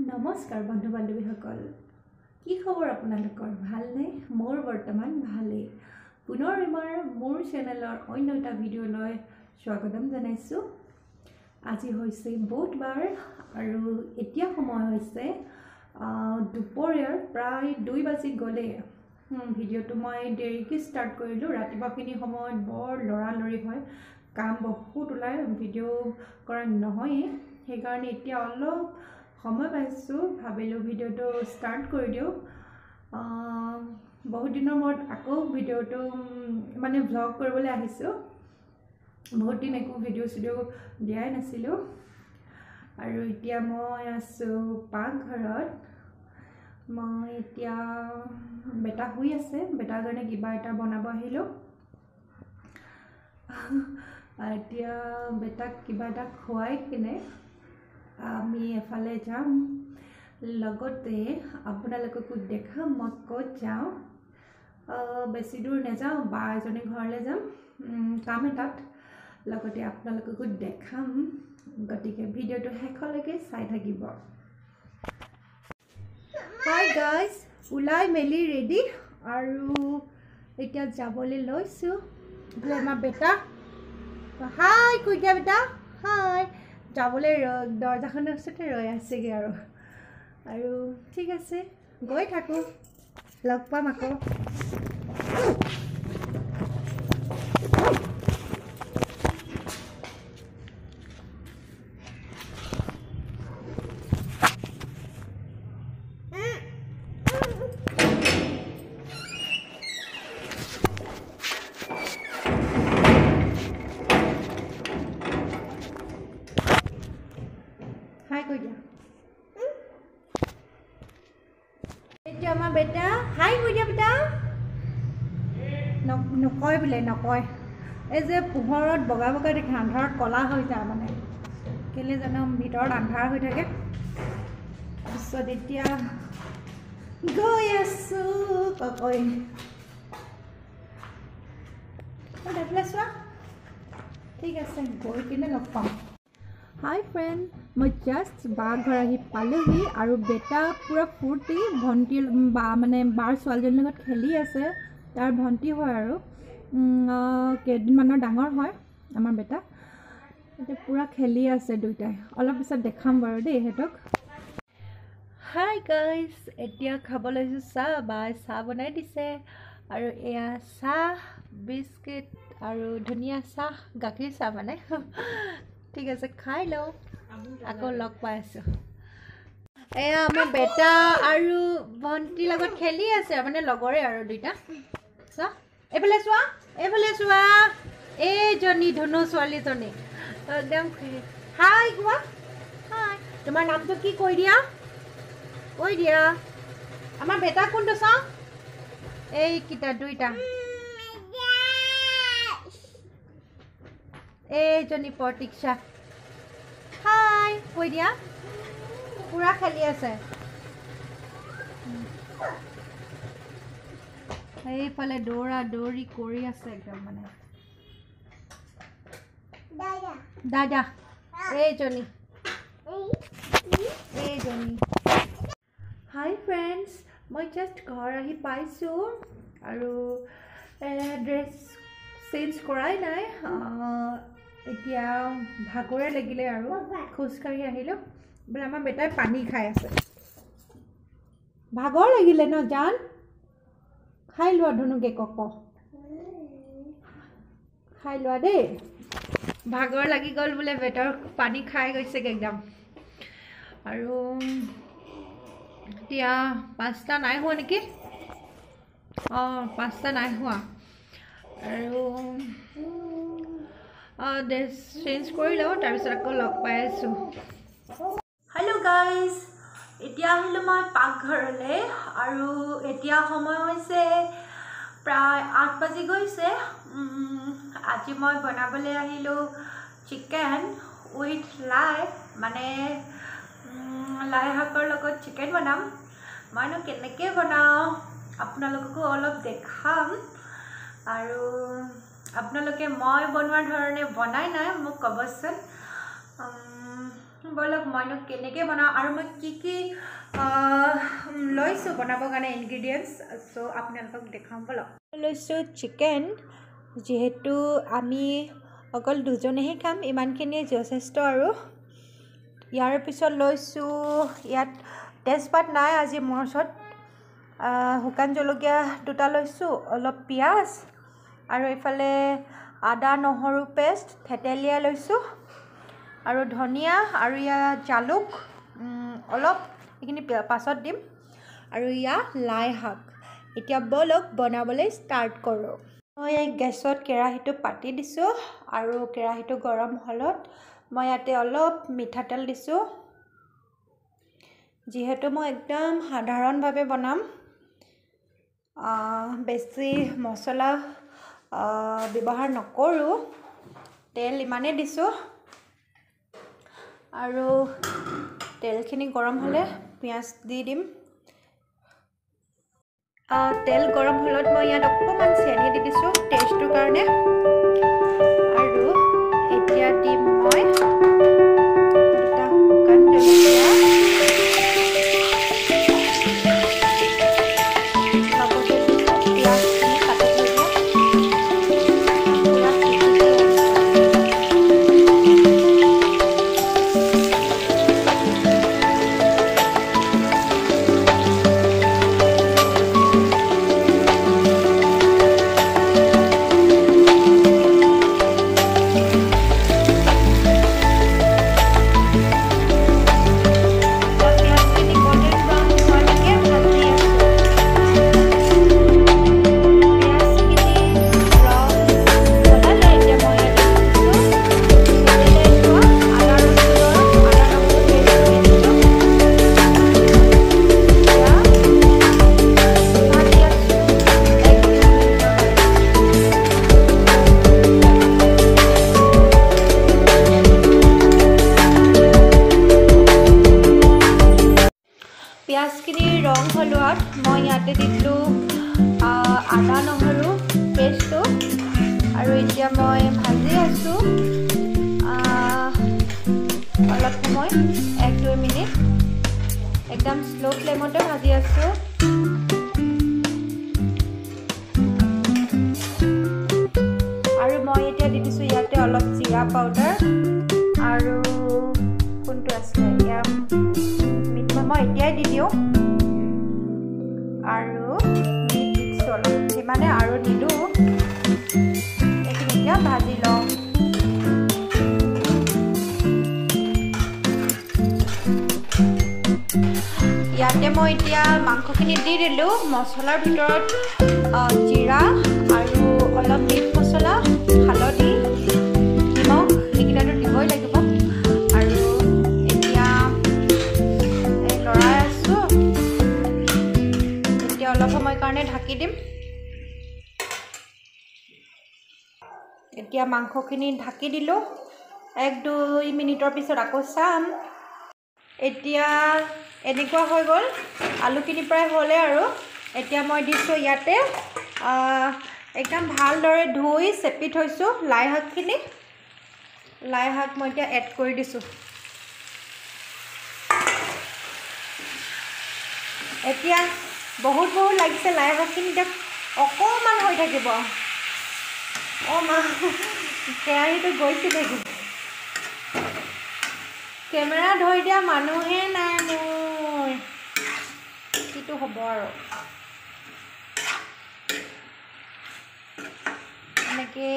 নমস্কাৰ বন্ধু বান্ধৱীসকল, কি খবৰ আপোনালোকৰ? ভালনে? মোৰ বৰ্তমান ভালেই। পুনৰ এবাৰ মোৰ চেনেলৰ অন্য এটা ভিডিঅ'লৈ স্বাগতম জনাইছোঁ। আজি হৈছে বুধবাৰ আৰু এতিয়া সময় হৈছে দুপৰীয়াৰ প্ৰায় 2 বাজি গ'লেই। ভিডিঅ'টো মই দেৰিকৈ ষ্টাৰ্ট কৰিলোঁ। ৰাতিপুৱাখিনি সময়ত বৰ লৰালৰি হয়, কাম বহুত ওলায়, ভিডিঅ' কৰা নহয়েই। সেইকাৰণে এতিয়া অলপ সময় পাইছোঁ, ভাবিলোঁ ভিডিঅ'টো ষ্টাৰ্ট কৰি দিওঁ। বহুত দিনৰ মূৰত আকৌ ভিডিঅ'টো মানে ভ্লগ কৰিবলৈ আহিছোঁ। বহুত দিন একো ভিডিঅ' চিডিঅ' দিয়াই নাছিলোঁ। আৰু এতিয়া মই আছোঁ পাকঘৰত। মই এতিয়া বেটা শুই আছে, বেটাৰ কাৰণে কিবা এটা বনাব আহিলোঁ। এতিয়া বেটাক কিবা এটা খুৱাই কিনে আমি এফালে যাম, লগতে আপোনালোককো দেখাম মই ক'ত যাওঁ। বেছি দূৰ নাযাওঁ, বা এজনীৰ ঘৰলৈ যাম কাম এটাত, লগতে আপোনালোককো দেখাম। গতিকে ভিডিঅ'টো শেষলৈকে চাই থাকিব। হাই গাইজ, ওলাই মেলি ৰেডি আৰু এতিয়া যাবলৈ লৈছোঁ। এইফালে আমাৰ বেটা, হাই কৈ দিয়া বেটা, হাই। যাবলৈ দৰ্জাখনৰ ওচৰতে ৰৈ আছেগৈ আৰু। আৰু ঠিক আছে, গৈ থাকোঁ, লগ পাম আকৌ। হাই কৈ দিয়া এইটো আমাৰ বেটা, হাই কৈ দিয়া বেটা। নকয় বোলে, নকয়। এই যে পোহৰত বগা বগা দেখে, আন্ধাৰত ক'লা হৈ যায়। মানে কেলৈ জানো ভিতৰত আন্ধাৰ হৈ থাকে। তাৰপিছত এতিয়া গৈ আছোঁ ককৈ। এইফালে চোৱা, ঠিক আছে, গৈ কিনে লগ পাম। হাই ফ্ৰেণ্ড, মই জাষ্ট বা ঘৰ আহি পালোহি আৰু বেটা পূৰা ফূৰ্তি। ভণ্টি বা মানে বাৰ ছোৱালীজনীৰ লগত খেলি আছে, তাৰ ভণ্টি হয় আৰু কেইদিনমানৰ ডাঙৰ হয় আমাৰ বেটা। এতিয়া পূৰা খেলি আছে দুয়োটাই, অলপ পিছত দেখাম বাৰু দেই সিহঁতক। হাই গাইজ, এতিয়া খাব লৈছোঁ চাহ। বাই চাহ বনাই দিছে আৰু এয়া চাহ, বিস্কিট আৰু ধুনীয়া চাহ, গাখীৰ চাহ মানে। ঠিক আছে, খাই লওঁ, আকৌ লগ পাই আছোঁ। এয়া আমাৰ বেটা আৰু ভণ্টিৰ লগত খেলি আছে, মানে লগৰে আৰু দুইটা। চোৱা এইফালে, চোৱা এইফালে, চোৱা এইজনী ধুনু ছোৱালীজনী একদম। হাই কোৱা, হাই। তোমাৰ নামটো কি কৈ দিয়া, কৈ দিয়া। আমাৰ বেটা কোনটো চাওঁ, এইকেইটা দুইটা। এইজনী প্ৰতীক্ষা, হাই কৈ দিয়া। পুৰা খেলি আছে। সেইফালে দৌৰা দৌৰি কৰি আছে একদম মানে। দাদা এইজনী, এইজনী। হাই ফ্ৰেণ্ডছ, মই জাষ্ট ঘৰ আহি পাইছোঁ আৰু ড্ৰেছ চেঞ্জ কৰাই নাই। এতিয়া ভাগৰে লাগিলে আৰু খোজকাঢ়ি আহিলোঁ। বোলে আমাৰ বেটাই পানী খাই আছে। ভাগৰ লাগিলে ন জান? খাই লোৱা ধুনুকে, ক খাই লোৱা দেই। ভাগৰ লাগি গ'ল বোলে বেটাৰ, পানী খাই গৈছেগৈ একদম। আৰু এতিয়া 5টা নাই হোৱা নেকি? অঁ, 5টা নাই হোৱা। আৰু ড্ৰেছ চেঞ্জ কৰি লওঁ, তাৰপিছত আকৌ লগ পাই আছোঁ। হেল্ল' গাইজ, এতিয়া আহিলোঁ মই পাকঘৰলৈ আৰু এতিয়া সময় হৈছে প্ৰায় 8 বাজি গৈছে। আজি মই বনাবলৈ আহিলোঁ চিকেন উইথ লাই, মানে লাই শাকৰ লগত চিকেন বনাম। মইনো কেনেকৈ বনাওঁ আপোনালোককো অলপ দেখাম। আৰু আপোনালোকে মই বনোৱাৰ ধৰণে বনাই নাই মোক ক'বচোন। ব'লক মইনো কেনেকৈ বনাওঁ আৰু মই কি কি লৈছোঁ বনাবৰ কাৰণে ইনগ্ৰিডিয়েণ্টছ, চ' আপোনালোকক দেখাম ব'লক। লৈছোঁ চিকেন, যিহেতু আমি অকল দুজনেহে খাম, ইমানখিনিয়ে যথেষ্ট। আৰু ইয়াৰ পিছত লৈছোঁ, ইয়াত তেজপাত নাই আজি মোৰ ওচৰত, শুকান জলকীয়া দুটা লৈছোঁ, অলপ পিঁয়াজ আৰু এইফালে আদা নহৰু পেষ্ট থেতেলিয়াই লৈছোঁ, আৰু ধনিয়া আৰু ইয়াত জালুক অলপ, এইখিনি পাছত দিম, আৰু ইয়াত লাই শাক। এতিয়া ব'লক বনাবলৈ ষ্টাৰ্ট কৰোঁ। মই গেছত কেৰাহীটো পাতি দিছোঁ আৰু কেৰাহীটো গৰম হ'লত মই ইয়াতে অলপ মিঠাতেল দিছোঁ। যিহেতু মই একদম সাধাৰণভাৱে বনাম, বেছি মছলা ব্যৱহাৰ নকৰোঁ, তেল ইমানেই দিছোঁ। আৰু তেলখিনি গৰম হ'লে পিঁয়াজ দি দিম। তেল গৰম হ'লত মই ইয়াত অকণমান চেনি দি দিছোঁ টেষ্টটোৰ কাৰণে। আৰু এতিয়া দিম মই দুটা শুকান জলকীয়া, লগতে দিছোঁ পিঁয়াজখিনি কাটি থৈ দিয়া। পিঁয়াজখিনিৰ ৰং সলোৱাত মই ইয়াতে দিলোঁ আদা নহৰু পেষ্টটো, আৰু এতিয়া মই ভাজি আছোঁ অলপ সময়, 1-2 মিনিট একদম শ্ল' ফ্লেমতে ভাজি আছোঁ। আৰু মই এতিয়া দি দিছোঁ ইয়াতে অলপ জিৰা পাউডাৰ আৰু কোনটো আছিলে ইয়াৰ মই এতিয়াই দি দিওঁ, আৰু মিট দিছোঁ অলপ, সিমানে আৰু নিদিওঁ। এইখিনি এতিয়া ভাজি লওঁ। ইয়াতে মই এতিয়া মাংসখিনি দি দিলোঁ। মছলাৰ ভিতৰত জিৰা আৰু অলপ মিট মছলা, হালধি, নিমখ, এইকেইটাতো দিবই লাগিব। আৰু এতিয়া লৰাই আছোঁ, এতিয়া অলপ সময় কাৰণে ঢাকি দিম। এতিয়া মাংসখিনি ঢাকি দিলোঁ, 1-2 মিনিটৰ পিছত আকৌ চাম। এতিয়া এনেকুৱা হৈ গ'ল, আলুখিনি প্ৰায় হ'লে। আৰু এতিয়া মই দিছোঁ ইয়াতে একদম ভালদৰে ধুই চেপি থৈছোঁ লাই শাকখিনি। লাই শাক মই এতিয়া এড কৰি দিছোঁ। এতিয়া বহুত বহুত লাগিছে লাই শাকখিনি, এতিয়া অকণমান হৈ থাকিব। অঁ মা, কেৰাহীটো গৈছিলেগৈ, কেমেৰা ধৰি দিয়া মানুহে নাই মোৰ, কিটো হ'ব আৰু। এনেকৈ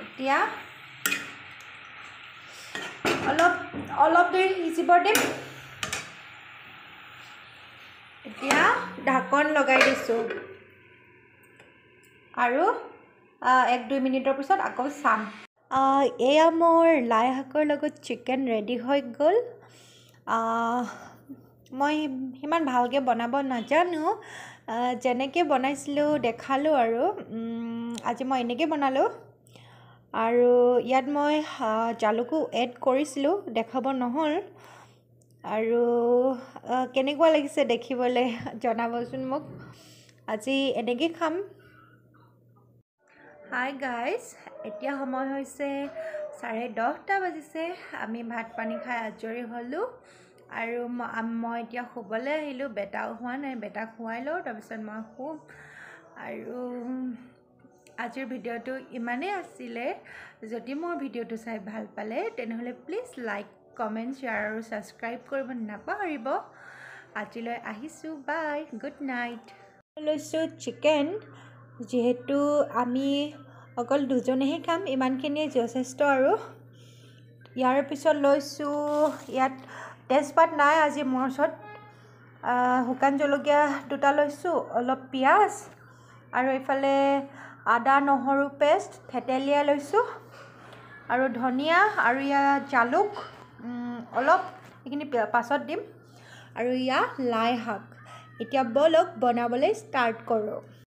এতিয়া অলপ অলপ দেৰি সিজিব দিম। এতিয়া ঢাকন লগাই দিছোঁ আৰু 1-2 মিনিটৰ পিছত আকৌ চাম। এয়া মোৰ লাই শাকৰ লগত চিকেন ৰেডি হৈ গ'ল। মই সিমান ভালকৈ বনাব নাজানো, যেনেকৈ বনাইছিলোঁ দেখালোঁ আৰু আজি মই এনেকৈ বনালোঁ। আৰু ইয়াত মই জালুকো এড কৰিছিলোঁ, দেখাব নহ'ল। আৰু কেনেকুৱা লাগিছে দেখিবলৈ জনাবচোন মোক। আজি এনেকৈ খাম। হাই গাইজ, এতিয়া সময় হৈছে 10:30 বাজিছে। আমি ভাত পানী খাই আজৰি হ'লোঁ আৰু মই এতিয়া শুবলৈ আহিলোঁ। বেটাও হোৱা নাই, বেটাক শুৱাই লওঁ, তাৰপিছত মই শুম। আৰু আজিৰ ভিডিঅ'টো ইমানেই আছিলে। যদি মোৰ ভিডিঅ'টো চাই ভাল পালে তেনেহ'লে প্লিজ লাইক, কমেণ্ট, শ্বেয়াৰ আৰু ছাবস্ক্ৰাইব কৰিব নাপাহৰিব। আজিলৈ আহিছোঁ, বাই, গুড নাইট। লৈছোঁ চিকেন, যিহেতু আমি অকল দুজনেহে খাম, ইমানখিনিয়ে যথেষ্ট। আৰু ইয়াৰ পিছত লৈছোঁ, ইয়াত তেজপাত নাই আজি মোৰ ওচৰত, শুকান জলকীয়া 2টা লৈছোঁ, অলপ পিঁয়াজ আৰু এইফালে আদা নহৰু পেষ্ট থেতেলিয়াই লৈছোঁ আৰু ধনিয়া আৰু ইয়াত জালুক অলপ, এইখিনি পাছত দিম। আৰু ইয়াত লাই শাক। এতিয়া ব'লক বনাবলৈ ষ্টাৰ্ট কৰোঁ।